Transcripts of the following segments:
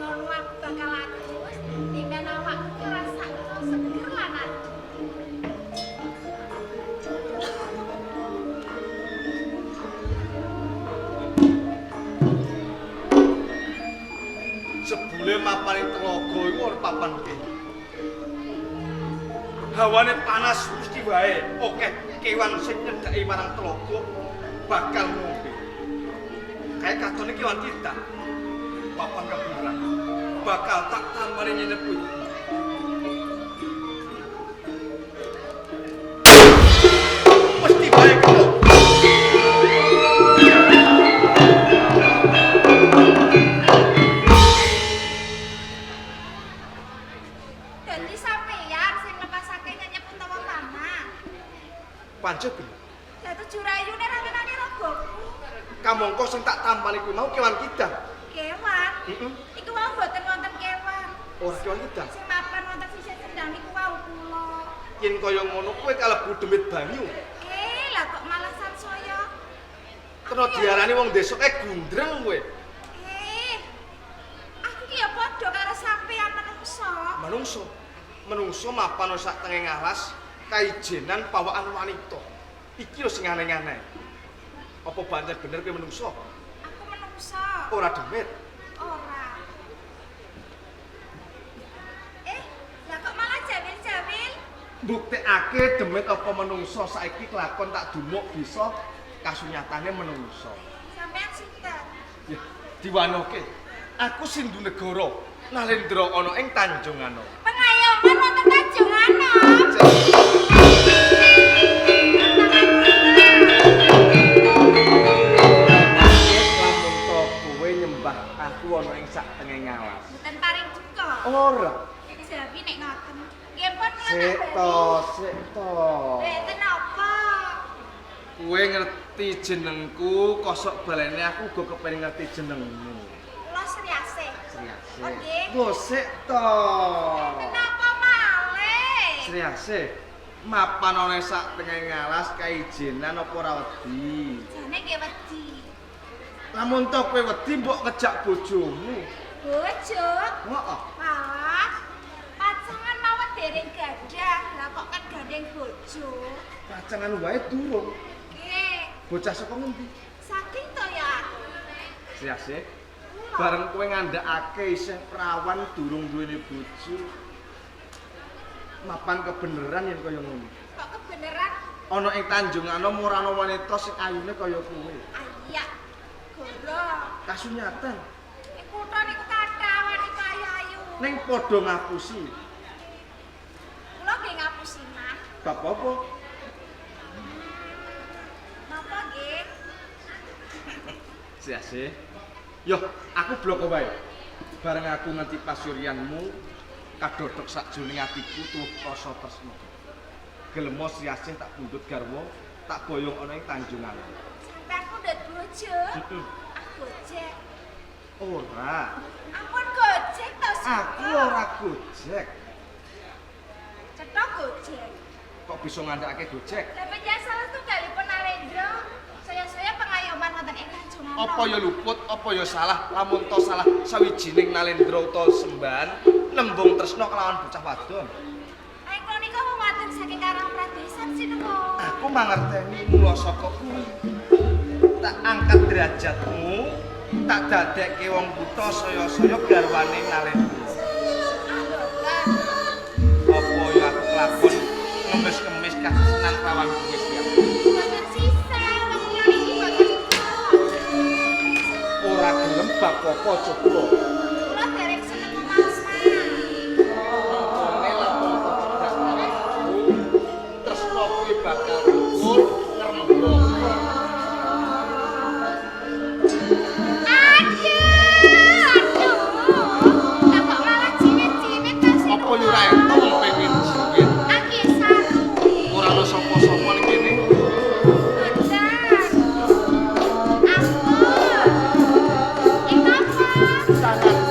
Ngono aku bakal adus, timban awakku ngrasakno seger lan adem. Jebule mapane telaga iku ana papan kene. Hawane panas mesti wae akeh kewan sing nyedhaki marang telaga bakal ngombe. Kae katone kewan tidak. Papan kebenaran bakal tak tambani nyenep kuwi. Mesti wae kena. Dadi sampeyan sing lepasake nyenyep utawa panah. Pancen bener. Dadi jurayune ra kenane ragaku. Kamangka sing tak tampani kuwi mau kewan kidang. Kewan. Heeh. Iku wau mboten wonten kewan. Ora kewan kidang. Sing mapan wonten sisih sendang niku wau kula. Yen kaya ngono kowe kalebu demit banyu. Lah kok malah sansaya. Kena diarani wong desa kae gundreng kowe. Aku ki ya padha karo sampeyan menungso. Manungsa. Menungsa mapan sak tengah ngalas kaijenan pawakan wanita. Iki lho sing aneh-aneh. Apa pancen bener kowe menungsa? Aku menungso. Ora demit. Ora. Lah kok malah jawil-jawil? Buktekake demit apa menungsa saiki kelakon tak dumuk bisa kasunyatane menungsa. Sampeyan sinten? Ya, diwanoke. Aku Sindu Negara, Nalendra ana ing Tanjungano. Pengayoman wonten Tanjungano. Lamun to kowe nyembah aku ana ing sak tengah ngalas. Mboten paring duka. Ora. Jawi nek ngoten. Nggih pun kula tak Sik to, bali. sik to. Mboten napa. Kowe ngerti jenengku, kosok balene aku uga kepengin ngerti jenengmu. Kula Sri Asih. Sri Asih. Oh, nggih. Lho, sik to. Kenapa malih? Sri Asih, mapan ana sak tengah ngalas kaijenan apa ora wedi? Jane nggih wedi. Lamun to kowe wedi mbok ngejak bojomu. Bojo. Heeh. Wah. Pacangan mawon dereng gadah. Lah kok kan gandeng bojo. Pacangan wae durung. Nggih. Bocah saka ngendi? Saking to ya. Sri Asih, Kula. bareng kowe ngandhakake isih prawan durung duweni bojo. Mapan kebeneran yen kaya ngono. Kok kebeneran? Ana ing Tanjungano ora ana wanita sing ayune kaya kowe. Ayak. Goro. Kasunyatan Ing kutha niku kathah wanita ayu-ayu. ning padha ngapusi. Kula nggih ngapusi mah. Bab apa? Napa nggih? Sri Asih. Yo, aku bloko wae. Bareng aku ngerti pasuryanmu kadodok sakjroning atiku tuwuh rasa tresna. Gelemo Sri Asih tak pundhut garwa, tak boyong ana ing Tanjungano. Sampeyan pundhut bojo. Heeh. Ah Gojek. Ora, Ampun Gojek to. Sri. aku ora Gojek. Cetha Gojek. Kok bisa ngandhakake Gojek? Lah panjenengan salah tunggalipun Narendra. Saya-saya pengayoman wonten ing Tanjungano. Apa ya luput, apa ya salah, lamun to salah sawijining Nalendra utawa sembahan nembung tresna kelawan bocah wadon. Ayo kula nika wong wadon saking Karang Pradesan sinuwun. Aku mangerteni mula saka kuwi. Tak angkat derajatmu, tak dadekke wong buta saya-saya garwane Nalendra. Ah mboten. Apa ya aku kelakon ngemis-ngemis katresnan kelawan kowe siap. Mboten sisa wong kula niki mboten duka. Ora gelem bab apa coba. Kula dereng seneng memasak. Mengkone lamun kok cedak karo aku, tresna kuwi bakal tukul ngrembaka. Aduh, aduh. Lah kok malah ciwit-ciwit to sih? Apa yo ora entuk wong pengen jiwit? Aku ya saru. Ora ana sapa-sapa ning kene. Mboten. Ampun. Ing napa? Tanganku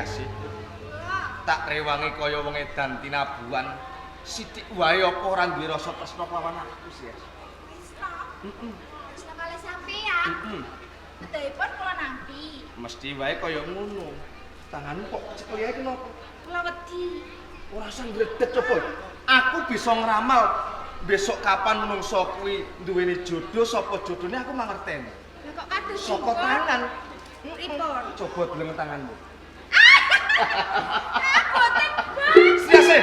Asih. Tak rewangi kaya wong edan tinabuan. Sithik wae apa ora duwe rasa tresna kelawan aku Sri Asih. Tresna. Heeh. Tresna kalih sampeyan. Heeh. Bedhahipun kula nampi. Mesti wae kaya ngono. Tanganmu kok cekel ae kenapa? Kula wedi. Ora usah ngredeg coba. Aku bisa ngramal besok kapan menungso kuwi duweni jodoh sapa jodone aku mangerteni. Lah kok kados Saka tangan. Pripun? Coba deleng tanganmu. Ah, boten, Bang. Sri Asih.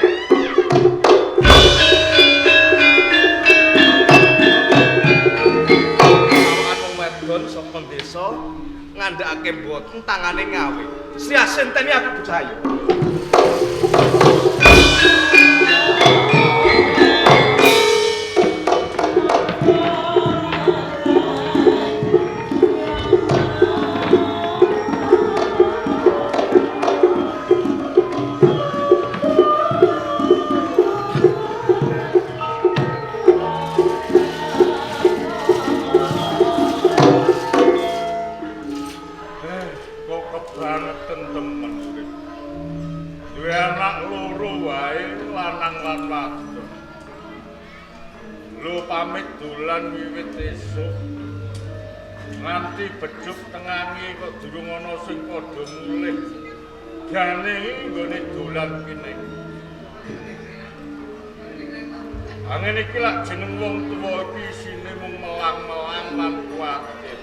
Awakan wong wedon saka desa ngandhakake mboten tangane ngawe. Sri Asih enteni aku bocah ayu. Kok kebangetan temen urip. Duwe anak loro wae, lanang lan wadon. Lho pamit dolan wiwit esuk. Nganti bejuk tengange kok durung ana sing padha mulih. Jane iki nggone dolan kene. Angin iki lak jeneng wong tuwa iki isine mung melang-melang lan kuwatir.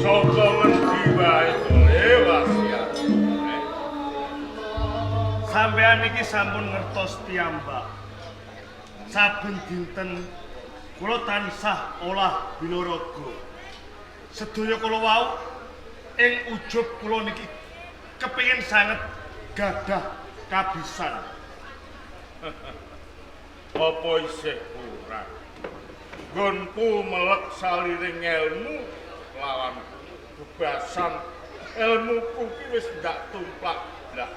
Saka ngendi wae to, wasiat. Sampeyan iki sampun ngertos piyambak. Saben dinten kula tansah olah binaraga. Sedaya kula wau ing ujub kula niki kepengin sanget gadah kabisan. Apa isih kurang? Nggonku melek saliring ilmu lawan bebasan ilmuku ki wis ndak tumplak blak.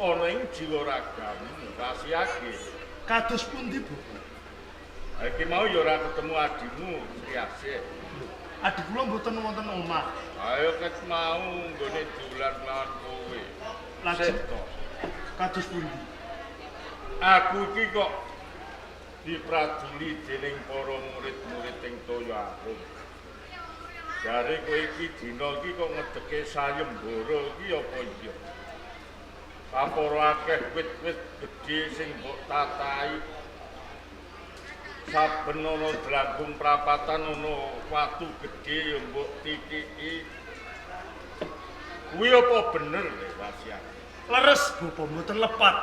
Ana ing jiwa ragamu rasiake. Kados pundi, Bapak? Iki mau ya ora ketemu adimu, Sri Asih. Adi kula mboten wonten omah. Ayo ket mau nggone dolan lawan kowe. Lajeng kados pundi? Aku iki kok dipraduli dening para murid-murid ing Toya Arum. Jare kowe iki dina iki kok ngedeke sayembara iki apa iya? Kapara akeh wit-wit gedhe sing mbok tatahi. Saben ana dlangkung prapatan ana watu gedhe ya mbok titiki. Kuwi apa bener le wasiat? Leres Bapak mboten lepat.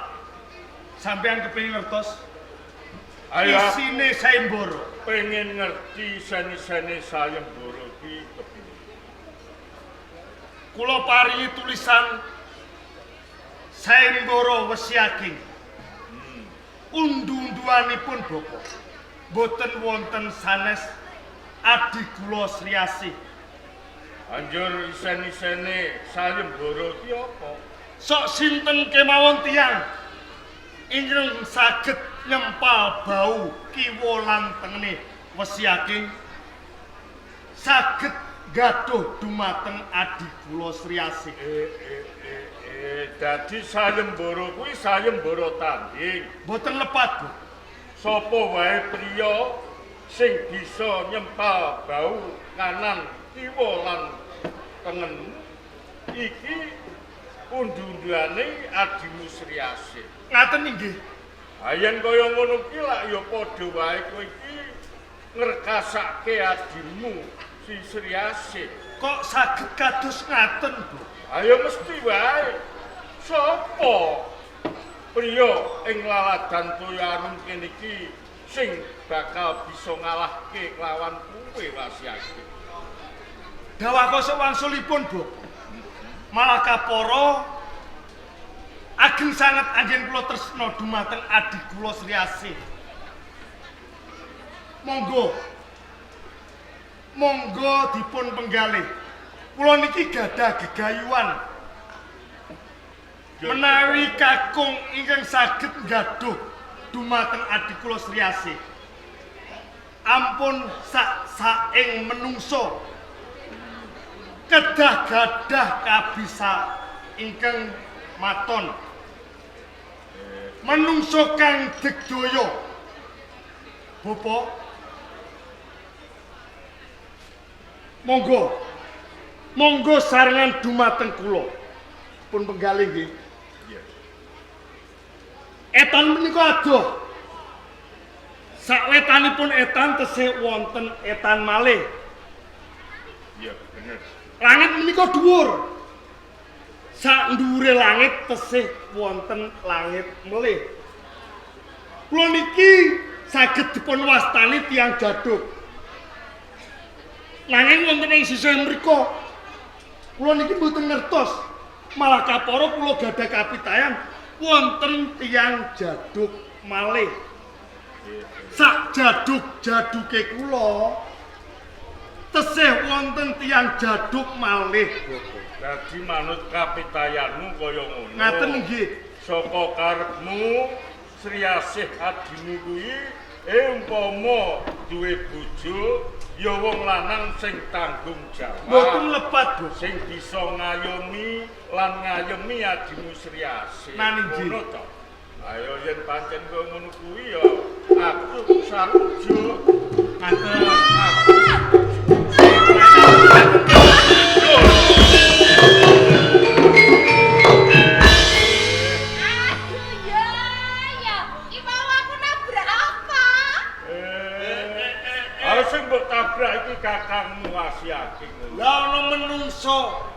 Sampeyan kepengin ngertos? Ayo isine sayembara. Pengen ngerti seni-seni sayembara iki kepiye? Kula paringi tulisan Sayembara Wesiaking. Undu-unduanipun Bapak mboten wonten sanes adi kula Sri Asih. Anjur isen-isene sayembara iki apa? Sok sinten kemawon tiyang ingkang saged nyempal bau kiwa lan tengene Wesiaking saged gaduh dumateng adi kula Sri Asih. Dadi sayembara kuwi sayembara tanding. Mboten lepat, Bu. Sapa wae priya sing bisa nyempal bau kanan kiwa lan tengen iki undu-unduane adimu Sri Asih. Ngaten inggih. Ha yen kaya ngono ki lak ya padha wae kowe iki ngrekasake adimu si Sri Asih. Kok saged kados ngaten, Bu? Ayo mesti wae. Sapa priya ing laladan Toya Arum kene iki sing bakal bisa ngalahke kelawan kuwe wasiate? Dawah kosok wangsulipun, Bu. Malah kapara ageng sanget anggen kula tresna dumateng adi kula Sri Asih. Monggo. Monggo dipun penggalih. Kula niki gadah gegayuhan. Menawi kakung ingkang saged nggaduh dumateng adik kula Sri Asih. Ampun sak-saing menungso kedah gadah kabisa ingkang maton. Menungso kang digdaya. Bapak, monggo. Monggo sarengan dumateng kula. Pun penggalih nggih. Iya. Etan menika adoh. Sakwetanipun etan tesih wonten etan malih. Iya, bener. Langit menika dhuwur. Sak dhuwure langit tesih wonten langit melih. Kula niki saged dipun wastani tiyang jadug. Nanging wonten ing sisih mriku kula niki mboten ngertos. Malah kapara kula gadah kapitayan wonten tiyang jadug malih. Sak jadug-jaduge kula tesih wonten tiyang jadug malih, Bapak. Dadi manut kapitayanmu kaya ngono. Ngaten nggih. Saka karepmu Sri Asih adimu kuwi umpama duwe bojo ya wong lanang sing tanggung jawab. Mboten lepat, Bapak. Sing bisa ngayomi lan ngayemi adimu Sri Asih. Nggih. Ngono to. Ayo yen pancen kowe ngono kuwi ya aku sarujuk. Ngaten. Aku Aduh ya ya, iki mau aku nabrak apa? Ayo sing mbok tabrak iki kakangmu Asyaki ngono. Lah ana menungso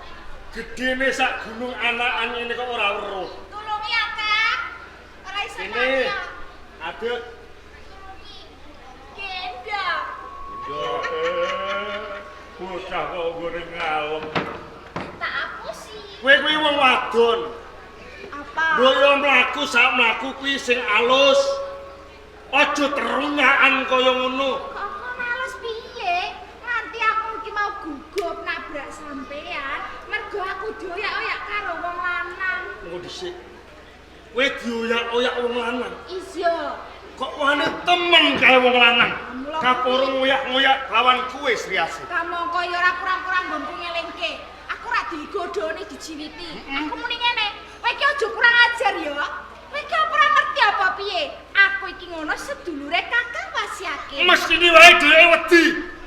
gedene sak gunung anakan ngene kok ora weruh. Tulungi ya, Kang. Ora iso Kene. nanya. Adek Tulungi. Gendong. Yo bocah kok nggone ngalem. Tak apusi. Kowe kuwi wong wadon. Apa? Boyo mlaku sak mlaku kuwi sing alus. Aja terunyakan kaya ngono. Kok aku males piye? Nganti aku iki mau gugup nabrak sampean, mergo aku dioyak-oyak karo wong lanang. Mengko dhisik. Kowe dioyak-oyak wong lanang. Iya. Kok wani temen kae wong lanang. Kaporo ngoyak-ngoyak lawan kowe Sri Asih. Kamangka ya ora kurang-kurang nggonku ngelingke. Aku ora digodhoni dijiwiti. Aku muni ngene, kowe iki aja kurang ajar ya. Kowe iki apa ora ngerti apa piye? Aku iki ngono sedulure Kakang Wasiake. Mestine wae dhewe wedi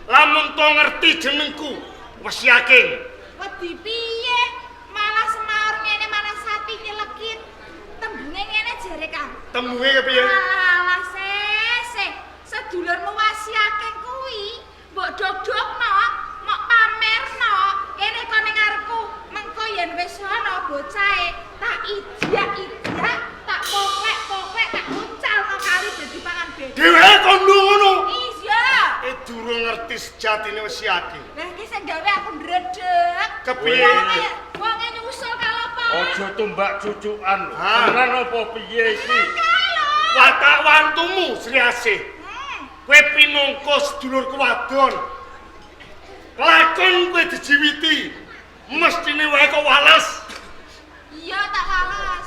lamun to ngerti jenengku. Wis yakin. Wedi piye? Malah semaur ngene malah sati nyelekit. Tembunge ngene jere Kang. Tembunge kepiye? Alah sese, sedulurmu Wasiake kuwi mbok dog-dogno, mok pamerno, kene kon ning ngarepku, mengko yen wis ana bocahe, tak idak-idak, tak poklek-poklek, tak uncalno kali dadi pangan beda. Dheweke kondo ngono. Iya. Durung ngerti sejatine wis yakin. Lah iki sing gawe aku ndredeg. Kepiye? Wonge nyusul kalopan. Aja tumbak cucukan. Ha. Tenan apa piye iki? Watak wantumu Sri Asih. Kowe pinangka sedulurku wadon. Lakon kowe dijiwiti. Mestine wae kok wales. Iya tak wales.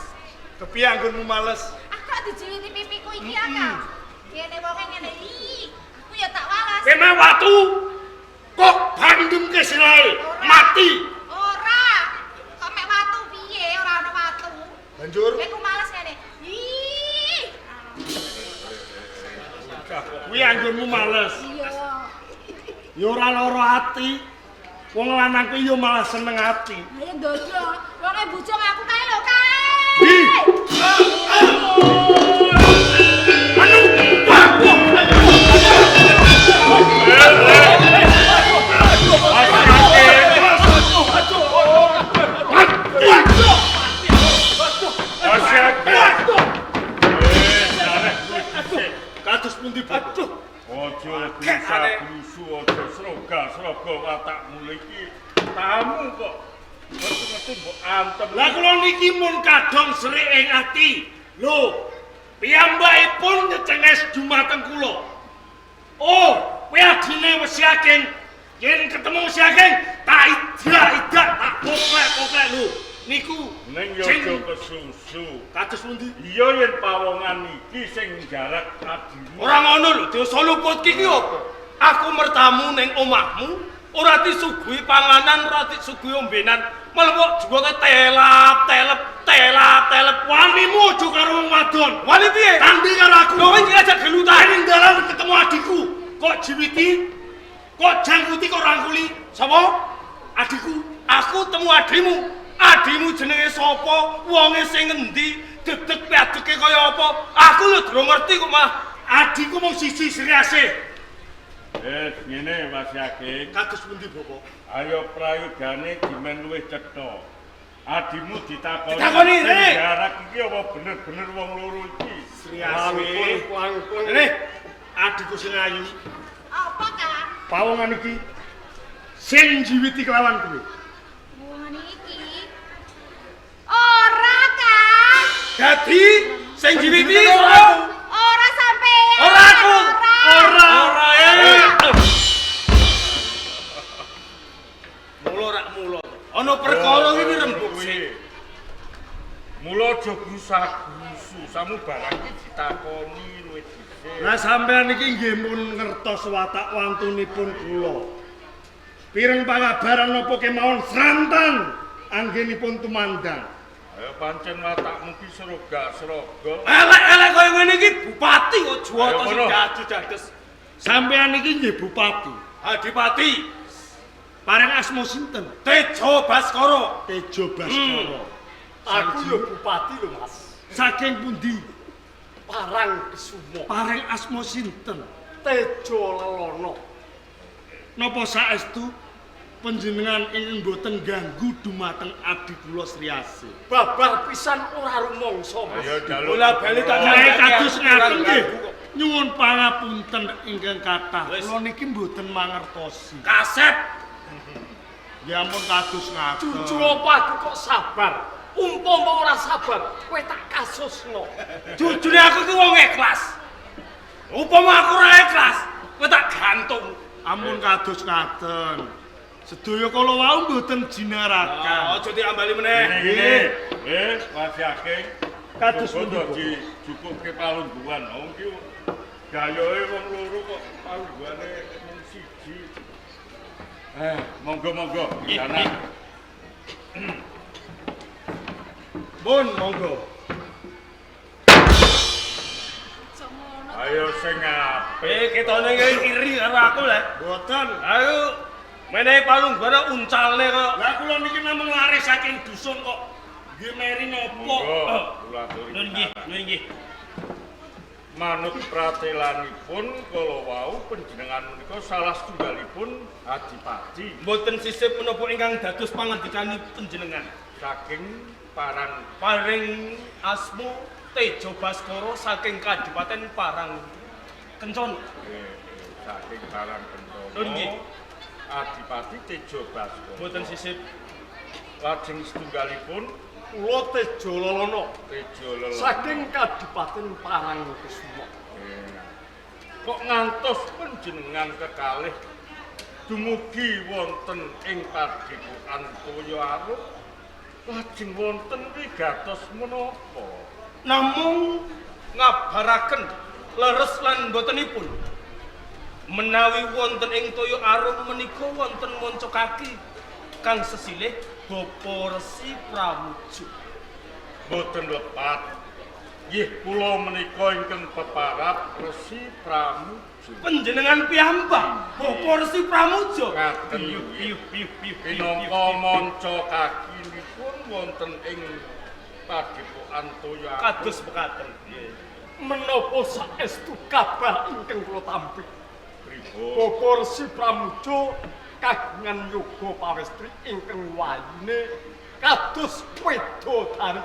Kepiye anggonmu males? Aku kok dijiwiti pipiku iki ya, Kang. Ngene wonge ngene iki. Aku ya tak wales. Kowe mah watu kok bandemke sirahe mati. Ora. Kok mek watu piye? Ora ana watu. Banjur Kowe ku males ngene. Ih. kuwi anggonmu males. Iya. Ya ora lara ati. Wong lanang kuwi ya malah seneng ati. Ayo ndodo. Wonge bujung aku kae lho, kae. Di. Anu, wah, wah. Asyaki. Arek kuwi dhisik. Kados pundi, Bapak? Aja glusa-glusu, aja sroga-sroga watakmu iki. Tamu kok ngerti-ngerti mbok antem. Lah kula niki mun kadung srik ing ati. Lho, piyambakipun nyecenges dumateng kula. Oh, kowe adine wis yakin. Yen ketemu wis yakin, tak idak-idak, tak poklek-poklek lho. Niku Ning yo aja kesusu. Kados pundi? Iya yen pawongan iki sing jarak adimu. Ora ngono lho, dosa luput ki apa? Aku mertamu ning omahmu, ora disuguhi panganan, ora disuguhi ombenan, malah kok juwoke telap, telep, telap, telep. Wanimu aja karo wong wadon. Wani piye? Tanding karo aku. Lho kowe ngajak gelutan. Ning dalan ketemu adikku. Kok jiwiti? Kok jangkuti kok rangkuli? Sapa? Adikku. Aku temu adimu. Adimu jenenge sapa? Wonge sing ngendi? Dedeg piadege kaya apa? Aku lho durung ngerti kok malah Adikku mung siji Sri Asih. Wis ngene Mas Yakin. Kados pundi, Bapak? Ayo prayogane dimen luwih cetha. Adimu ditakoni. Ditakoni, Rene. Jarak iki apa bener-bener wong loro iki? Sri Asih. Rene, Adikku sing ayu. Apa, Kang? Pawongan iki sing jiwiti kelawan kowe. Pawongan iki. Ora, Kang. Dadi sing jiwiti sapa? Ora sampeyan. Ora aku. Ora. Ora. Ora. Mula rak mula. Ana perkara iki rembug sik. Mula aja grusa-grusu, samu barang iki ditakoni luwih dhisik. Lah sampeyan iki nggih pun ngertos watak wantunipun kula. Pireng pangabaran napa kemawon srantan anggenipun tumandang. Ayo pancen watakmu ki sroga-sroga. Elek-elek kaya ngene iki bupati kok juwata Ayo, sing kono. dadu-dades. Sampeyan iki nggih bupati. Adipati Paring asma sinten? Tejo Baskara. Tejo Baskara. Aku yo bupati lho, Mas. Saking pundi? Parang Kesumo. Paring asma sinten? Tejo Lelono. Napa saestu panjenengan ingkang boten ganggu dumateng adi kula Sri Asih? Babar pisan ora rumangsa, Mas. Ayo jaluk. Bola bali tak Kae kados ngaten nggih. Ganggu kok. Nyuwun pangapunten ingkang kathah. Wis. Kula niki mboten mangertosi. Kasep. Ya ampun kados ngaten. Cucu apa aku kok sabar? Umpama ora sabar, kowe tak kasusno. Jujure aku iki wong ikhlas. Upama aku ora ikhlas, kowe tak gantung. Ampun kados ngaten. Sedaya kala wau mboten jinarakan. Aja diambali meneh. Ngene. Mas Yakin. Kados pundi, Bapak dijukuke palungguhan. Wong ki gayohe wong loro kok palungguhane mung siji. Monggo-monggo, sana. Pun monggo. Ayo sing apik. Ketone iki iri karo aku lho. Mboten. Ayo menehi palungguhan uncalne kok. Lah kula niki namung lare saking dusun kok. Nggih meri napa? Monggo, kula aturi. Nuwun nggih, nuwun nggih. Manut pratelanipun kala wau panjenengan menika salah setunggalipun adipati Mboten sisip menapa ingkang dados pangandikani panjenengan. saking Parang Paring asma Tejo Baskara saking Kadipaten Parang Kencana. Saking Parang Kencana. Nuwun nggih. Adipati Tejo Baskara. Mboten sisip Lajeng setunggalipun Kula Tejo Lelono Tejo Lelono. saking Kadipaten Parang Kesumo. Kok ngantos panjenengan kekalih dumugi wonten ing padepokan Toya Arum lajeng wonten wigatos menapa? Namung ngabaraken leres lan botenipun menawi wonten ing Toya Arum menika wonten manca kaki kang sesilih Bapak Resi Pramuja. Boten lepat. Nggih kula menika ingkang peparap Resi Pramuja. Panjenengan piyambak Bapak Resi Pramuja. Ngaten Piyuh piyuh piyuh piyuh Pinangka manca kakinipun wonten ing padepokan Toya Arum. Kados mekaten. Menapa saestu kabar ingkang kula tampi? Pripun? Bapak Resi Pramuja kagungan yoga pawestri ingkang wayune kados wedodari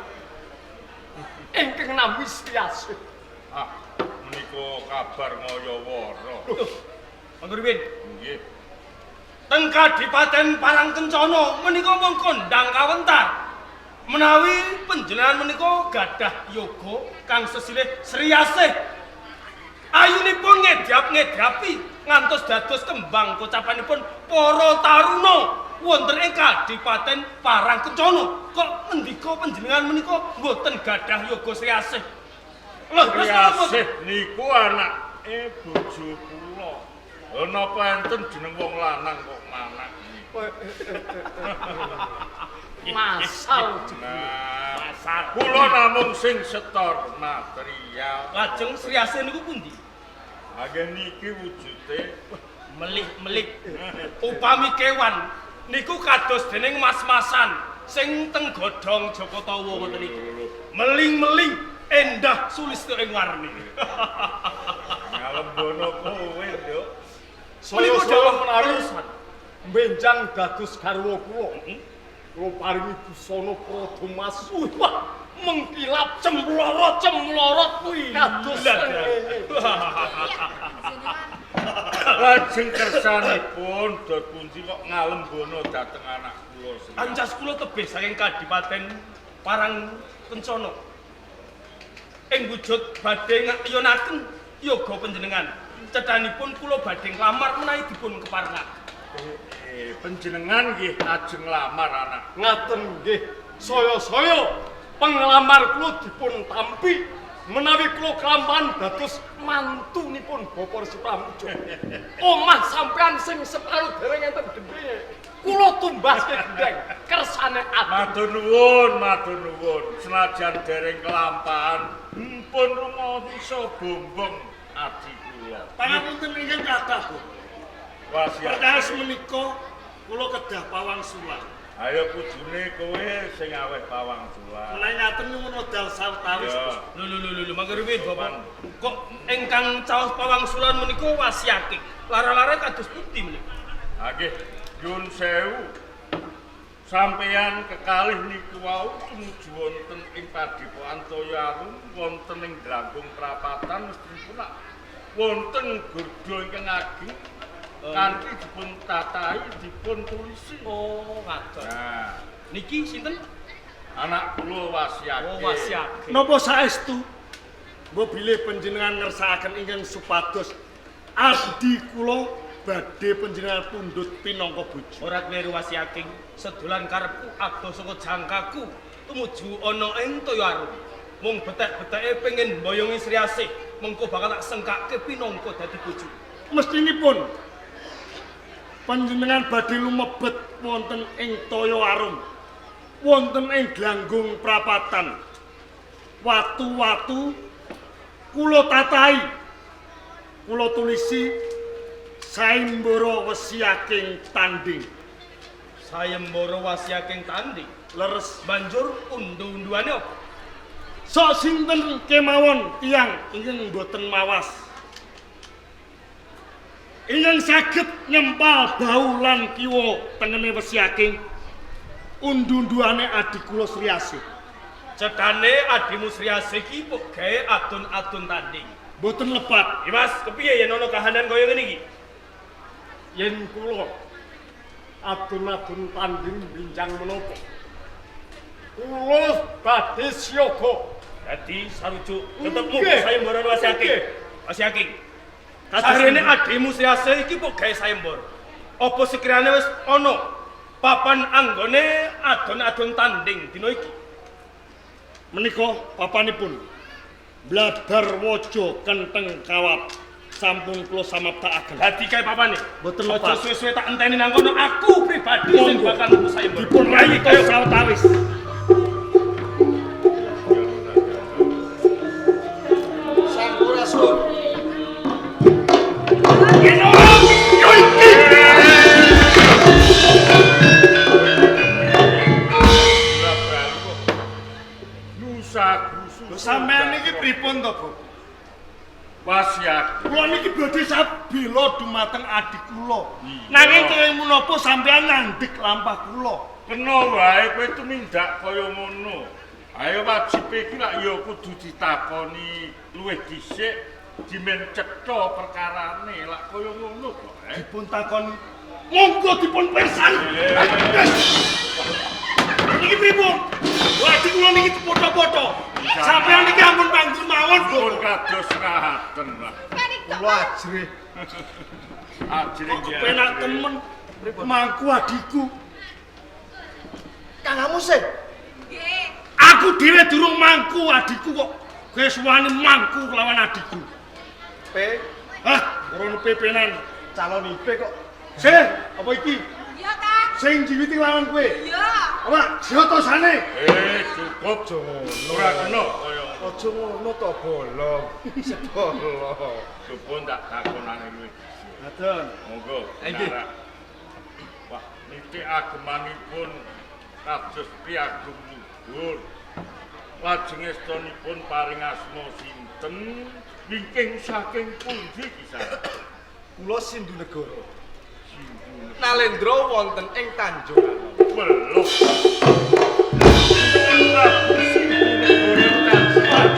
ingkang nami Sri Asih. Ah, menika kabar ngayawara. Monggo rumiyin. Nggih. Teng Kadipaten Parang Kencana menika mung kondhang kawentar. Menawi panjenengan menika gadah yoga kang sesilih Sri Asih. Ayunipun ngedyap-ngedyapi ngantos dados kembang kocapanipun para taruna. wonten ing Kadipaten Parang Kencana. Kok ngendika panjenengan menika mboten gadah yoga Sri Asih? Lho, Sri Asih niku anake bojo kula. Lha napa enten jeneng wong lanang kok manak niku? Masal Nah, kula namung sing setor material. Lajeng Sri Asih niku pundi? Nggih niki wujude Melih-melih. Upami kewan niku kados dening mas-masan sing teng godhong Jaka Tawa ngoten niku. Meling-meling endah sulistya ing warni. Ngalembono kowe, Nduk. Menika Saya dawuh menawi terusan. benjang dados garwa kula. Kula paringi busana Praja Mas. Wah, mengkilap Cemlorot cemlorot kuwi. kados srengenge. Lajeng kersanipun dot pundi kok ngalembono dhateng anak kula Sri. Ancas kula tebih saking Kadipaten Parang Kencana. Ing wujud badhe ngayonaken yoga panjenengan. Cethanipun kula badhe nglamar menawi dipun keparengaken. Panjenengan nggih ajeng nglamar anak. Ngaten nggih, saya-saya penglamar kula dipun tampi menawi kula kelampahan dados mantunipun Bapak Resi Pramuja. Omah sampean sing separo dereng enten gendhenge. Kula tumbaske gendheng kersane ati. Matur nuwun, matur nuwun. Senajan dereng kelampahan, mpun rumangsa bombong adi kula. Pangapunten ingkang kathah, Bu. Wasiat. Perkawis menika kula kedah pawang sulan. Ayo kudune kowe sing aweh pawang sulan. Menawi ngaten nyuwun wedal sawetawis. Lho lho lho lho mangke rumiyin Bapak. Kok ingkang caos pawang sulan menika wasiate. Lara-lara kados pundi menika? Ha nggih, nyuwun sewu. Sampeyan kekalih niku wau tumuju wonten ing Padepokan Toya Arum wonten ing Dranggung Prapatan mestinipun wonten gurda ingkang ageng kanthi dipun tatahi dipun tulisi. Oh, ngaten. Nah, Niki sinten? Anak kula wasiake. Oh, wasiake. Napa saestu? Mbok bilih panjenengan ngersakaken ingkang supados abdi kula badhe panjenengan pundhut pinangka bojo. Ora kleru wasiake. Sedolan karepku adoh saka jangkaku tumuju ana ing Toya Arum. Mung betek-beteke pengin mboyongi Sri Asih, mengko bakal tak sengkake pinangka dadi bojo. Mestinipun panjenengan badhe lumebet wonten ing Toya Arum, wonten ing Glanggung Prapatan. Watu-watu kula tatahi, kula tulisi Sayembara wesiaking tanding. Sayembara wasiaking tanding. Leres. Banjur undu-unduane apa? Sok sinten kemawon tiyang ingkang boten mawas, ingkang saged nyempal bau lan kiwa tengene wesiaking undu-unduane adi kula Sri Asih. Cethane adimu Sri Asih iki mbok gawe adun-adun tanding. Boten lepat. Iki Mas, kepiye yen ana kahanan kaya ngene iki? Yen kula adun-adun tanding binjang menapa? Kula badhe siaga. Dadi sarujuk tetepmu Nggih. sayembara wasiake. Nggih. Wasiake. Kadarene adimu Sri Asih iki mbok gawe sayembara. Apa sekirane wis ana papan anggone adon-adon tanding dina iki? Menika papanipun Blabar Waja Kenteng Kawat sampun kula samaptakaken. Dadi kae papane. Mboten Aja lepas. suwe-suwe tak enteni nang kono, aku pribadi sing Monggo. bakal nuku sayembara. Dipun rayi kaya sawetawis. Sampurasun. Ora balu kok. Nusa gusu. Lho sampean niki pripun to, Bu? Wasiat. Kula niki badhe sabela dumateng adik kula. Iya. Nanging kaya menapa sampean ngandhik lampah kula? Kena wae kowe tumindak kaya ngono. Ayo wajib iki lak ya kudu ditakoni luwih dhisik dimen cetha perkarane lak kaya ngono kok. Dipun takoni. Monggo dipun pirsani. Niki pripun? Lho adik kula niki dipotho-potho. Sampean niki ampun panggil mawon, Bu. Pun kados ngaten lah. Kula ajrih. Ajrih Kok kepenak temen mangku adikku. Kangamu sih. Nggih. Aku dhewe durung mangku adikku kok kowe wani mangku lawan adikku. P Hah, ora pepenan. Calon IP kok. Sih, apa iki? Iya, Kang. Sing jiwiti lawan kowe. Iya. Apa jotosane? Cukup aja ngono. Ora kena kaya ngono. Aja ngono to, bolong. Sebolong. Coba tak takonane luwih. Ngaten. Monggo. Nggih. Narak. Wah, nitik agemanipun kados piagum luhur. Lajeng estunipun paring asma sinten? Wingking saking pundi kisah? Kula Sindu Negara. Sindu Nalendra wonten ing Tanjung Anom. Belum. Prabu Sindu Negara tansah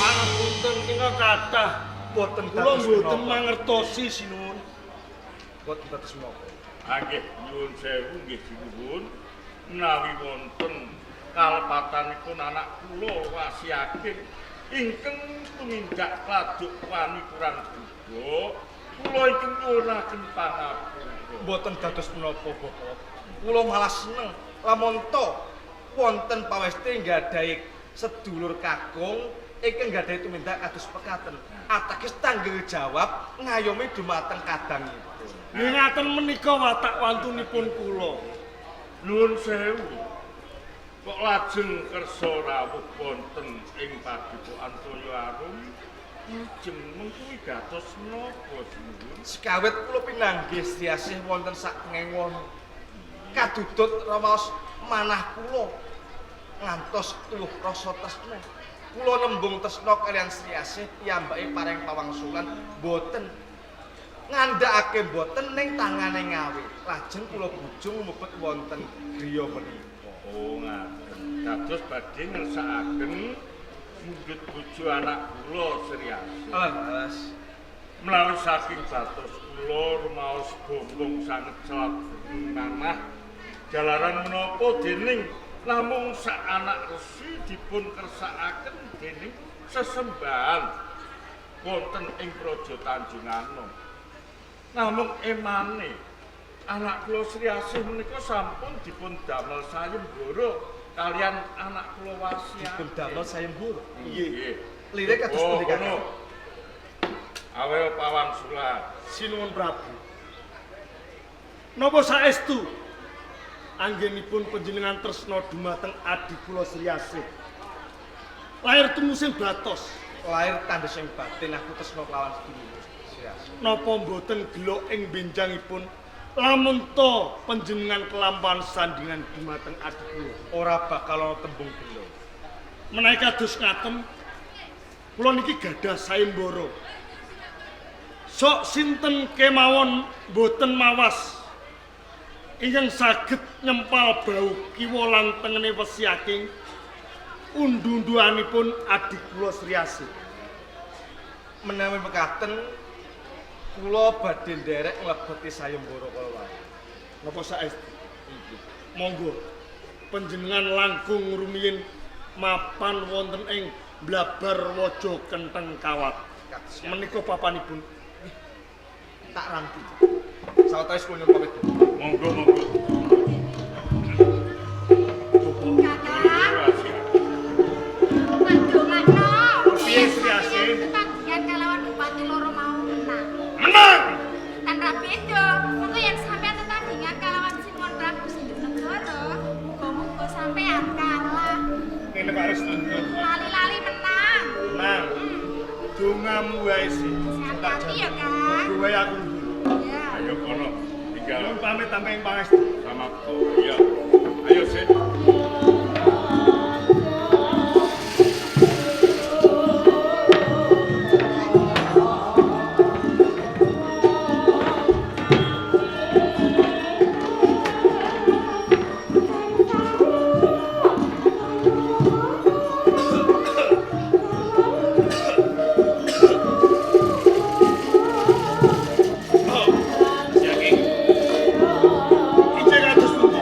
Pangapunten ingkang kathah. Boten Kula dados mboten menapa. mangertosi sinuwun. Boten dados menapa. Nggih, nyuwun sewu nggih sinuwun. Menawi wonten kalepatanipun anak kula wasiaken ingkang tumindak kladuk wani kurang duga, kula ingkang nyuwunaken pangapura. Boten dados menapa, Bapak. Kula malah seneng lamun to wonten pawesti nggadahi sedulur kakung ingkang nggadahi tumindak kados pekaten. Ateges tanggung jawab ngayomi dumateng kadangipun. Nggih ngaten menika watak wantunipun kula. Nuwun sewu. Kok lajeng kersa rawuh wonten ing padepokan Toya Arum? Lajeng mengku wigatos menapa sinuwun? Sekawit kula pinanggih Sri Asih wonten satengahing wana. Kadudut ramaos manah kula ngantos tuwuh rasa tresna. Kula nembung tresna kaliyan Sri Asih piyambake paring pawangsulan boten ngandhakake boten ning tangane ngawe. Lajeng kula bujung mlebet wonten griya menika. Oh ngaten. Dados badhe ngersakaken mundhut bojo anak kula Sri Asih. Leres. Menawi saking batos kula rumaos bombong sanget salabenging manah jalaran menapa dening namung sak anak resi dipun kersakaken dening sesembahan wonten ing Praja Tanjung Anom. Namung emane anak kula Sri Asih menika sampun dipun damel sayembara kalian anak kula Wasiaken. Dipun damel sayembara. Nggih. Lire kados Oh, pundi Kakang? ngono. Awe pawangsulan. Sinuwun Prabu. Napa saestu anggenipun panjenengan tresna dumateng adi kula Sri Asih? Lahir tumusing batos. Lahir tandhesing batin aku tresna kelawan sedulur Sri Asih. Napa mboten gelo ing benjangipun lamun to panjenengan kelampahan sandingan dumateng adi kula? Ora bakal ana tembung gelo. Menawi kados ngaten, kula niki gadah sayembara. Sok sinten kemawon mboten mawas ingkang saged nyempal bau kiwa lan tengene wesi aking undu-unduanipun adik kula Sri Asih. Menawi mekaten kula badhe nderek nglebeti sayembara kala wau. Napa saestu? Monggo panjenengan langkung rumiyin mapan wonten ing Blabar Waja Kentheng Kawat. Menika papanipun. Tak rangki. Sawetawis kula nyuwun pamit. Monggo monggo. Kakang, tak dongakno. Piye Sri Asih? Tetanggihan kalawan bupati loro mau menang. Menang! Tan ra beda, mengko yen sampeyan tetandingan kalawan Sinuwun Prabu Sindhunegara, muga-muga sampeyan kalah. Ngene Pak Restu. Lali-lali menang. Menang. Dongamu wae sih. Hati-hati ya, Kang. Wae aku nunggu. Ya. Ayo kono tinggal Nyuwun pamit sampe ing pangestu. sama iya. Ayo sih. Ije kados pundi?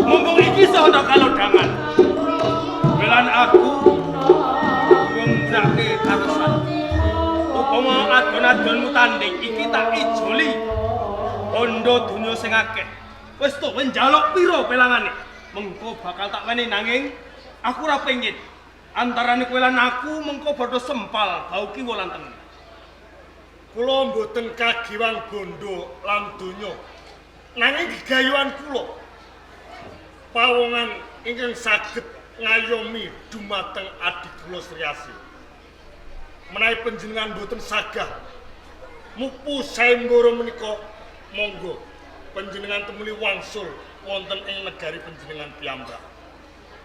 Mumpung iki sono kalodhangan. Welan aku ngumbrake karesan. Upama adon-adonmu tanding iki tak ijoli. Bondo donya sing akeh. Wis to, kowe njaluk pira pelangane? Mengko bakal tak wenehi nanging aku ora pengin. Antarane kowe lan aku mengko padha sempal bau kiwa lan tengen. Kula mboten kagiwang bondo lan donya. Nanging gegayuhan kula pawongan ingkang saged ngayomi dumateng adik kula Sri Asih. Menawi panjenengan mboten sagah mupu sayembara menika, monggo panjenengan temuli wangsul wonten ing negari panjenengan piyambak.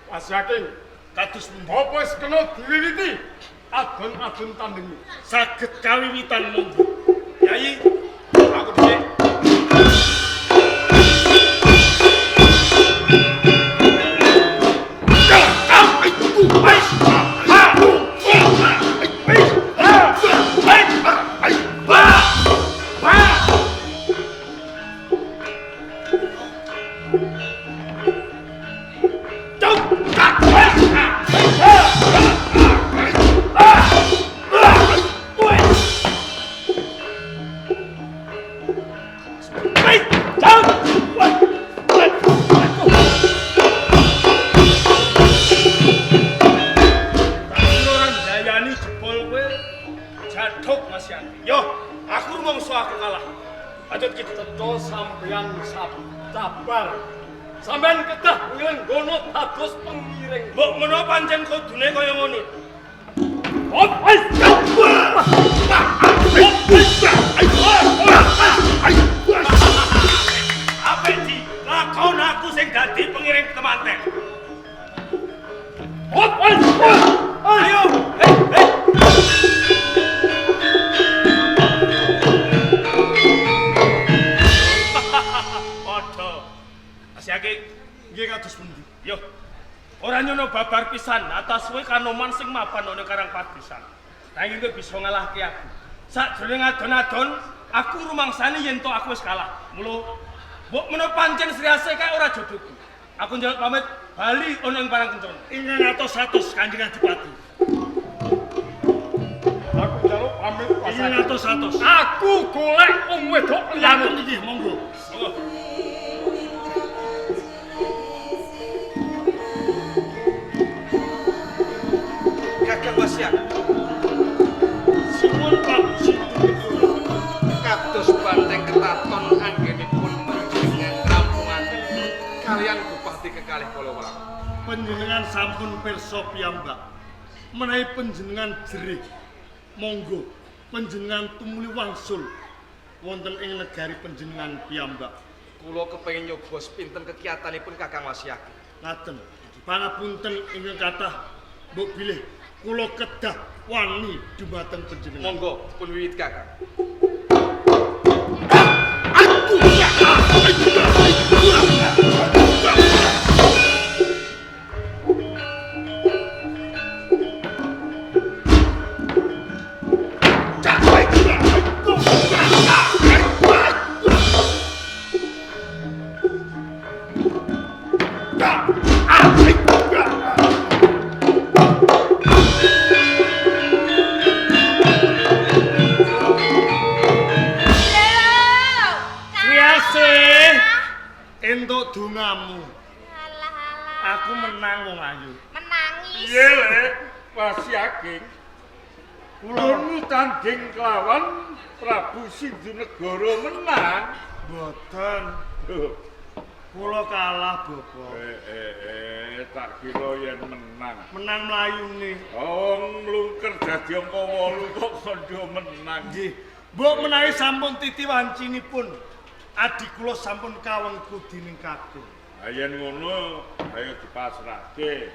Wasiaking, Kados pundi? apa wis kena diwiwiti adon-adon tandingi? Saged kawiwitan monggo. Yai, aku dhisik. Tak kira ora ndayani jebol kowe jadhok Mas Yanti. Yo, aku rumangsa aku kalah. Lanjut ki. Cetha sampeyan sabar. Sampeyan kedah nglenggono dados pengiring. Mbok menawa pancen kudune kaya ngono. Apik di, lakon aku sing dadi pengiring temanten. Ayo, hei, hei. Padha. Asyake Nggih kados pundi? yo. Ora nyono babar pisan atas kowe kanoman sing mapan ana Karang Padusan. Nanging kowe bisa ngalahke aku. Sakjroning adon-adon, aku rumangsani yen to aku wis kalah. Mula mbok menawa pancen Sri Asih kae ora jodohku. Aku njaluk pamit bali ana ing Parang Kencana. Ingkang atos-atos Kanjeng Adipati. Aku njaluk pamit Ingkang Wasiaking. atos-atos. Aku golek wong wedok liyane. Ngaten nggih monggo. Monggo. Kakang Wasiak, Suwun Prabu Sindhu. kados banteng ketaton anggenipun panjenengan rampungaken kalian Bupati kekalih kala wau. Panjenengan sampun pirsa piyambak. Menawi panjenengan jerih, monggo panjenengan tumuli wangsul wonten ing negari panjenengan piyambak. Kula kepengin nyoba pinten kekiyatanipun Kakang Wasiak. Ngaten. Pangapunten ingkang kathah mbok bilih kula kedah wani dumateng panjenengan. Monggo pun wiwit Kakang. Sri Asih, entuk dongamu. Alah alah. Aku menang wong ayu. Menangis. Piye le Wasiaking? Kula Kula tanding kelawan Prabu Sindhunegara menang. mboten, Loh, kula kalah Bapak. Tak kira yen menang. Menang mlayune. Wong mlungker dadi angka 8 kok kandha menang. Nggih. Mbok menawi sampun titi wancinipun adi kula sampun kawengku dening kakung. Ha yen ngono ayo dipasrahke.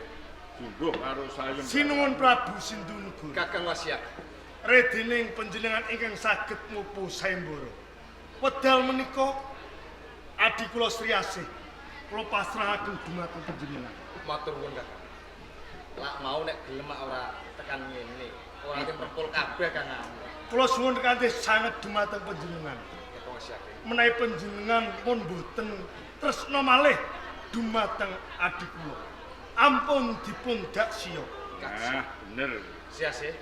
Jungguh karo sayembara. Sinuwun Prabu Sindhunegara. Kakang Wasiak, Redining panjenengan ingkang saged mupu sayembara. Wedal menika adi kula Sri Asih kula pasrahaken dumateng panjenengan. matur nuwun Kakang. Lak mau nek gelem mak ora tekan ngene. Ora ngerti kabeh Kang. Kula suwun kanthi sanget dumateng panjenengan. Kakang Wasiak. Menawi panjenengan pun boten tresna malih dumateng adi kula. Ampun dipun dak siya. Nah, bener. Siase.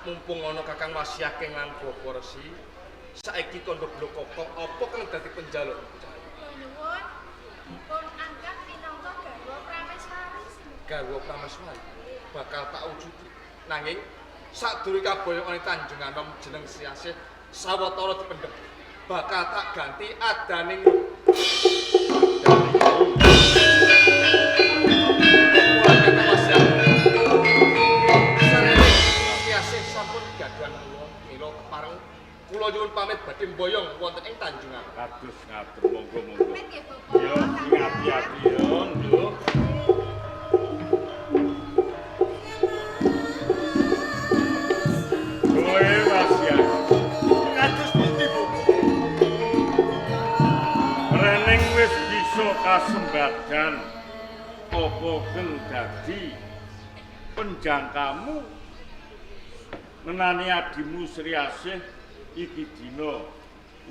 Mumpung ana Kakang Wasiaking lan Bapak Resi, saiki kandha blok kokong apa kang dadi penjaluk bocah? Kula nyuwun Garwa Prameswari bakal tak wujudi. Nanging sadurunge kaboyong ana Tanjung Anom jeneng Sri Asih sawetara dipendhem. Bakal tak ganti adaning kula nyuwun pamit badhe mboyong wonten ing Tanjung Anom. Kados ngaten monggo-monggo. Pamit nggih Bapak. Yo ati-ati yo, Nduk. Kowe wasiat. Kados pundi, Bapak? Rening wis bisa kasembadan apa keng dadi penjangkamu ngenani adimu Sri Asih iki dina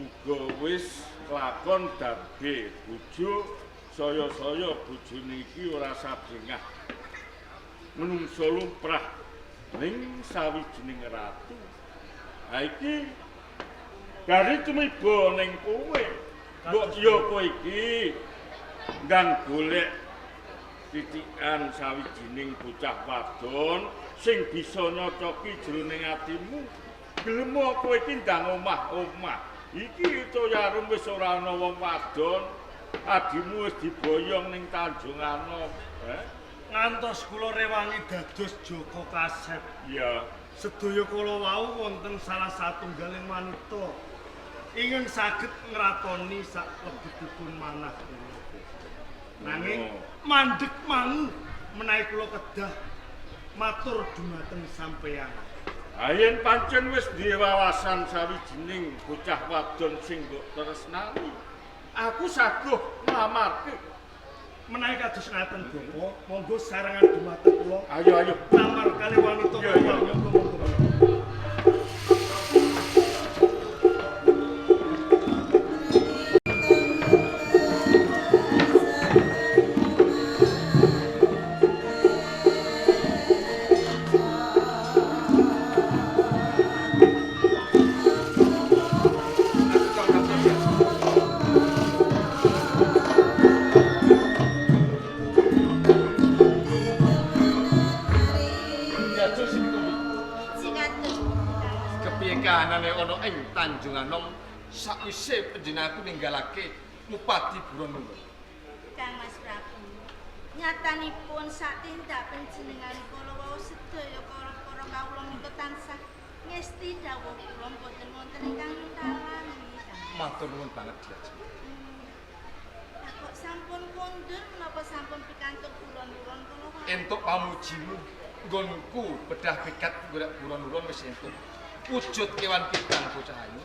uga wis kelakon darbe bojo saya-saya bojone iki ora sabengah menungso lumrah ning sawijining ratu. Ha iki gari tumiba ning kowe. Mbok ya kowe iki ndang golek titikan sawijining bocah wadon sing bisa nyocoki jroning atimu. Gelem kowe iki ndang omah-omah. Iki Toyarum wis ora ana wong wadon. Adimu wis diboyong ning Tanjung Anom. Ngantos kula rewangi dados Joko Kasep. Iya. Sedaya kula wau wonten salah satunggaling wanita ingkang saged ngratoni sak lebetipun manah kula. Nanging mandheg mangu menawi kula kedah matur dumateng sampeyan. Ha yen pancen wis duwe wawasan sawijining bocah wadon sing mbok tresnani, aku saguh nglamarke. Menawi kados ngaten Bapak, monggo sarengan dumateng kula. Ayo ayo lamar kali wanita. Iya iya. Monggo monggo. Tanjung Anom sakwise panjenenganku ninggalake Mupadi Buron Nunggal. Kang Mas Prabu, nyatanipun sak tindak panjenengan kala wau sedaya para kawula menika tansah ngesti dawuh kula mboten wonten ingkang nyuntalani. Matur nuwun banget Diajeng. Lah kok sampun kondur menapa sampun pikantuk buron-buron kala wau? Entuk pamujimu nggonku bedah pikat golek buron-buron wis entuk. Wujud kewan kidang bocah ayu.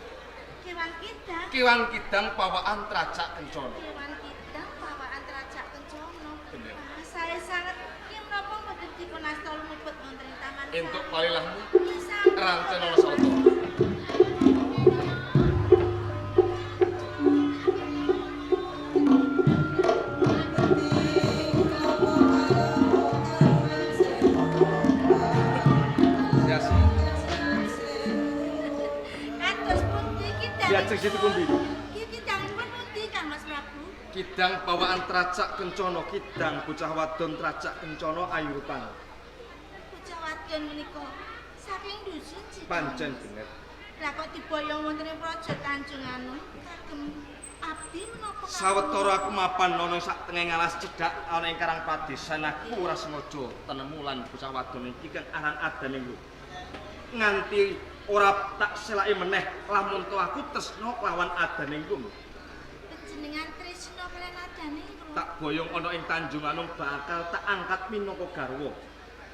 Kewan kidang? Kewan kidang pawaan Tracak Kencana. Kewan kidang pawaan Tracak Kencana. Bener. Ah, saya sanget ki menapa mboten dipun asta lumebet wonten ing taman. Entuk palilahmu. Rancana sawetara. Diajeng Situ Kumbi. Kidangipun pundi Kang Mas Prabu? Kidang pawaan Tracak Kencana, kidang bocah wadon Tracak Kencana ayu rupan. Bocah wadon menika saking dusun Cik. Pancen bener. Lah kok diboyong wonten ing Praja Tanjung Anom kagem abdi menapa? Sawetara aku mapan ana sak tengahing alas cedhak ana ing Karang Padesan aku ora sengaja tenemu lan bocah wadon iki kang aran adaning lho. Nganti ora tak selaki meneh lamun to aku tresna kelawan adaning kum. Panjenengan tresna kaliyan adaning kum. Tak boyong ana ing Tanjung Anom bakal tak angkat minangka garwa.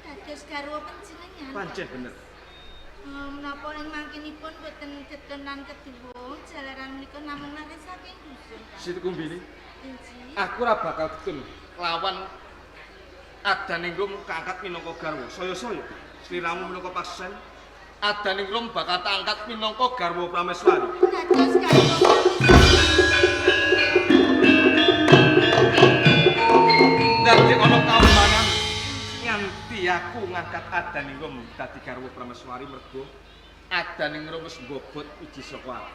Dados garwa panjenengan. Pancen bener. Menapa ing mangkinipun boten getun lan keduwung jalaran menika namung lare saking dusun. Situ Kumbini. Inggih. Aku ora bakal getun lawan adaning kum kaangkat minangka garwa. Saya-saya sliramu minangka paksen. Adaning rum bakal tak angkat minangka garwa Prameswari. Dados garwa Prameswari. Dadi ana kaumanan nganti aku ngangkat adaning rum dadi garwa Prameswari mergo adaning rum wis mbobot wiji saka aku.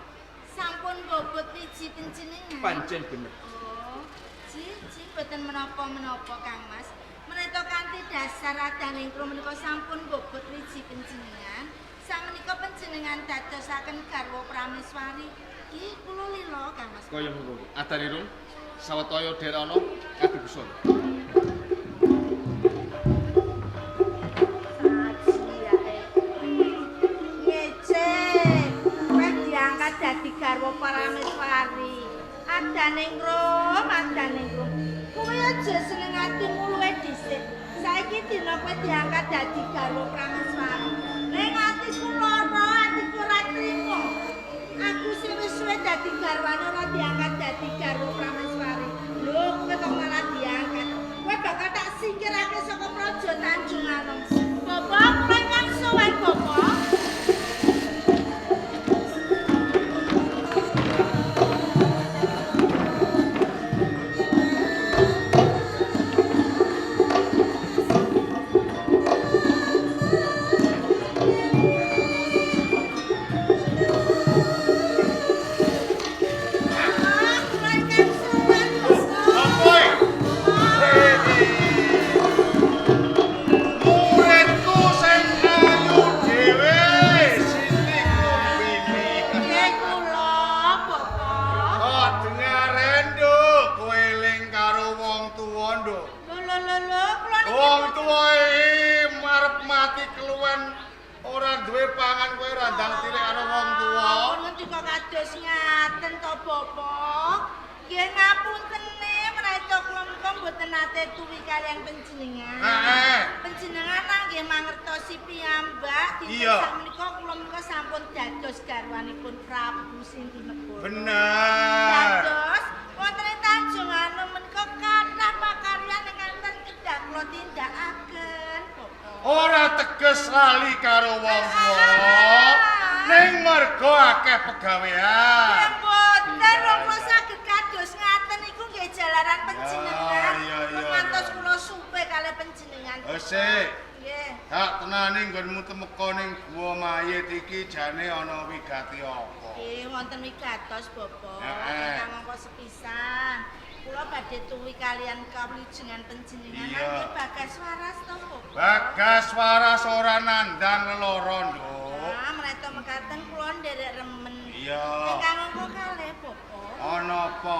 Sampun mbobot wiji panjenengan. Pancen bener. Oh, ji boten menapa-menapa Kang Mas. Menawi Menawi kanthi dasar adaningrum menika sampun bobot wiji panjenengan, sakmenika panjenengan dadosaken garwa prameswari. Nggih, kula lila Kang Mas. Kaya mengkono. Adaningrum sawetara dherana ngadu busana. Ngece, kowe diangkat dadi garwa prameswari. Adaningrum, adaningrum. Kowe aja seneng atimu luwih dhisik. Saiki dina kowe diangkat dadi garwa prameswari. Ning atiku lara, atiku ora trimo. Aku sing wis suwe dadi garwane ora diangkat dadi garwa prameswari. Lho, kowe kok malah diangkat. Kowe bakal tak singkirake saka Praja Tanjung Anom. Bapak, kula ingkang sowan Bapak. Bapak, kula ingkang sowan Bapak. Muridku sing ayu dhewe, Siti Kumbini. Nggih kula, Bapak. Kok dengaren, Nduk, kowe eling karo wong tuwa, Nduk. Lho lho lho lho, kula niki Wong tuwa iki marep mati keluwen ora duwe pangan kowe ora ndang tilik karo wong tuwa. Ampun ngendika kados ngaten to, Bapak. Nggih ngapuntene menawi kula menika mboten nate tuwi kaliyan panjenengan. Heeh. Panjenengan nggih mangertosi piyambak dinten Iya. sakmenika kula menika sampun dados garwanipun Prabu Sindunegara. Bener. Dados wonten ing Tanjung Anom menika kathah pakaryan ingkang kedah kula tindakaken, Bapak. Ora teges lali karo wong tuwa. Ning mergo akeh pegawean. Nggih mboten wong kula saged kados ngaten iku nggih jalaran panjenengan. Iya, iya, iya, Ngantos iya. kula supe kalih panjenengan. Wis. Nggih. Hak tenane nggonmu temeka ning gua mayit iki jane ana wigati apa? Nggih wonten wigatos Bapak. Heeh. Ingkang angka sepisan. Kula badhe tuwi kaliyan kawulujengan panjenengan Iya. nggih Bagas Waras to Bapak. Bagas waras ora nandang leloro, Nduk. Nah, menawi mekaten kula nderek remen. Iya. Ingkang angka kalih Bapak. Ana apa?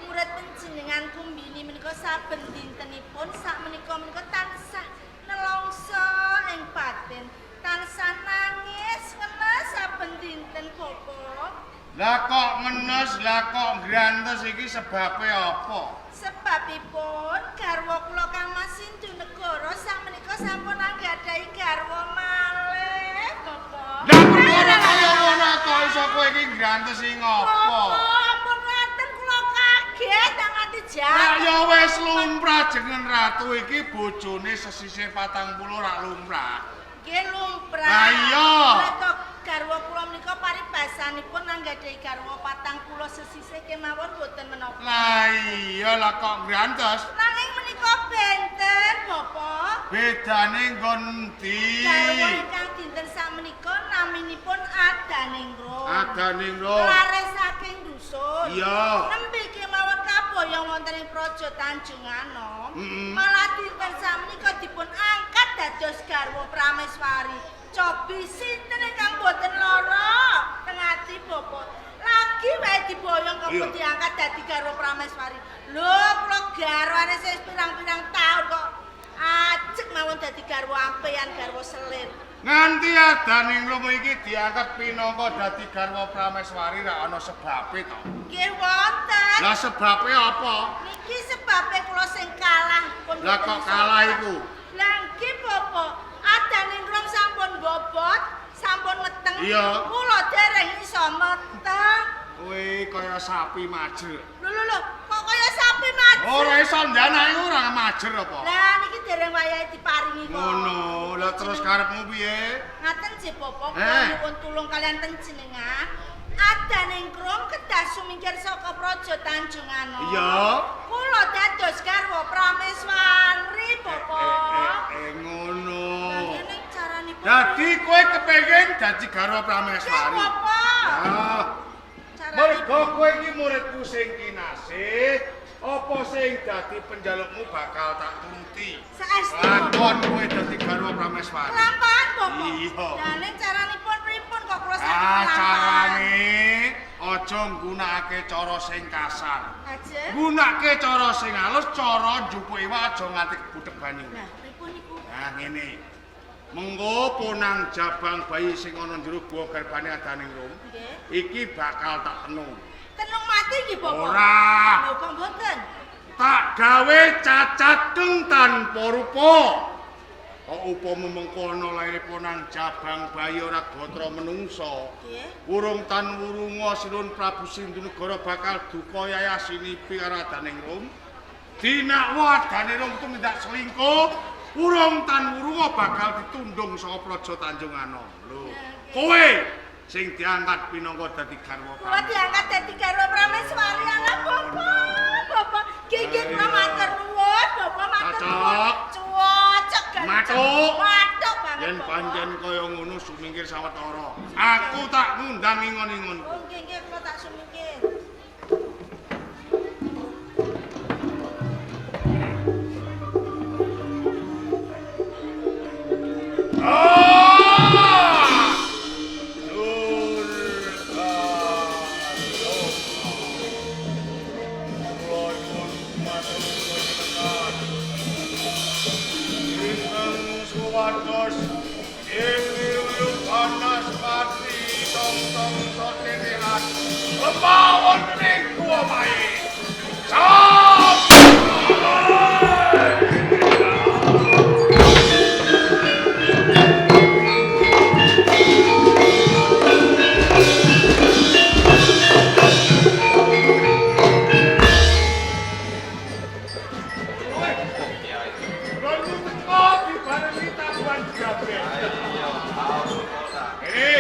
Murid panjenengan Kumbini menika saben dintenipun sakmenika menika tansah nelongso ing batin, tansah nangis ngenes saben dinten Bapak. Lah kok ngenes, lah kok ngrantes iki sebabe apa? Sebabipun garwa kula Kang Mas Sindunegara sakmenika sampun anggadhahi garwa malih, Bapak. Lah perkara kaya ngono kok iso kowe iki ngrantes iki ngopo? Bapak, ampun ngaten kula kaget nganti Lah jam. ya wis lumrah jeneng ratu iki bojone sesisih 40 rak lumrah. Nggih lumrah. Lah iya. Mereka garwa kula menika paribasanipun anggadhahi garwa 40 sesisih kemawon boten menapa. Lah iya lah kok ngrantes. Nanging menika benten, Bapak. Bedane nggon endi? Garwa ingkang dinten sakmenika naminipun Adaningrum. Adaningrum. Lare saking dusun. Iya. Nembe kemawon kaboyong wonten ing Praja Tanjung Anom. Mm-mm. Malah dinten sakmenika dipun angkat dados garwa prameswari. Cobi sinten ingkang boten lara teng ati Bapak. Lagi wae diboyong kok Iya. diangkat dadi garwa prameswari. Lho, kula garwane wis pirang-pirang taun kok ajeg mawon dadi garwa ampeyan garwa selir. Nganti Adaningrum iki diangkat pinangka dadi garwa prameswari ra ana sebabe to. Nggih wonten. Lah sebabe apa? Niki sebabe kula sing kalah pun Lah boten kok iso kalah lepas. iku? Lah nggih Bapak, Adaningrum sampun bobot, sampun meteng. Iya. Kula dereng iso meteng. Kowe kaya sapi majer. Lho lho lho, kok kaya sapi majer? Ora iso ndanake ora majer apa? Lah niki dereng wayahe diparingi kok. Ngono, lah terus karepmu piye? Ngaten nggih Bapak, kula Eh. nyuwun tulung kalian panjenengan. Adaningrum kedah sumingkir saka Praja Tanjung Anom. Iya. Kula dados garwa prameswari, Bapak. Ngono. Lah ngene caranipun. Dadi kowe kepengin dadi garwa Nggih, prameswari. Bapak. Ah. Caranipun. Mergo kowe iki muridku sing kinasih, Apa sing dadi penjalukmu bakal tak turuti. Saestu, Bapak. Lakon kowe dadi garwa Prameswari. Kelampahan, Bapak. Iya. Lah ning caranipun pripun kok kula saged Ah, kelampahan? carane aja nggunakake cara sing kasar. Ajeng. Nggunakake cara sing halus, cara njupuk iwak aja nganti kebudhek banyu. Lah, pripun niku? Nah, ngene. Mengko ponang jabang bayi sing ana jero gua garbane adaning rum. Nggih. Iki bakal tak tenung. Tenung mati nggih, Bapak. Ora. Lho kok mboten? Tak gawe cacat keng tanpa rupa. Kok upama mengko ana laire ponang jabang bayi ora gatra menungsa. Nggih. Wurung tan wurunga Sinuwun Prabu Sindunegara bakal duka yayasinipi karo adaning rum. Dinakwa adane rum tumindak selingkuh, wurung tan wurunga bakal ditundung saka Praja Tanjung Anom. Lho, kowe sing diangkat pinangka dadi garwa Kula diangkat dadi garwa Prameswari ala Bapak. Bapak, nggih nggih kula matur nuwun, Bapak matur nuwun. Cocok. Cocok gawe. Matuk. Matuk banget. Yen Bapak. pancen kaya ngono sumingkir sawetara. Aku tak ngundang ingon-ingonku. Oh nggih nggih kula tak sumingkir. Ah! Durga Kula nyuwun matur panjenengan. Ingkang suwados ing banaspati tong-tong sotinihan lemah wonten ing guwa mahe. Sam! Rondu teko dibarengi tabuhan jabe. Ini.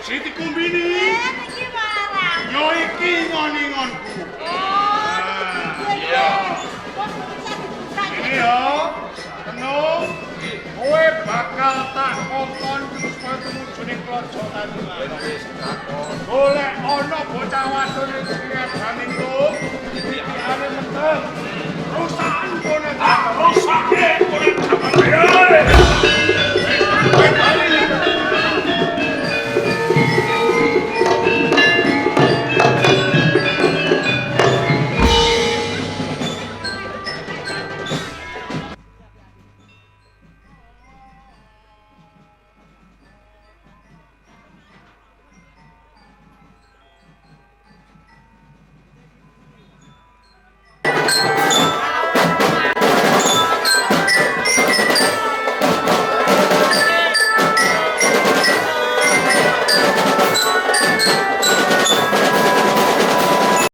Siti Kumbini. Eh niki marang. Yo iki ingon-ingonku. Oh, Iya. Kok bisa dibuka Ini yo. Tenung. Kowe bakal tak kongkon terus supaya tumuju ning Praja Tanjung. Golek ana bocah wadon ing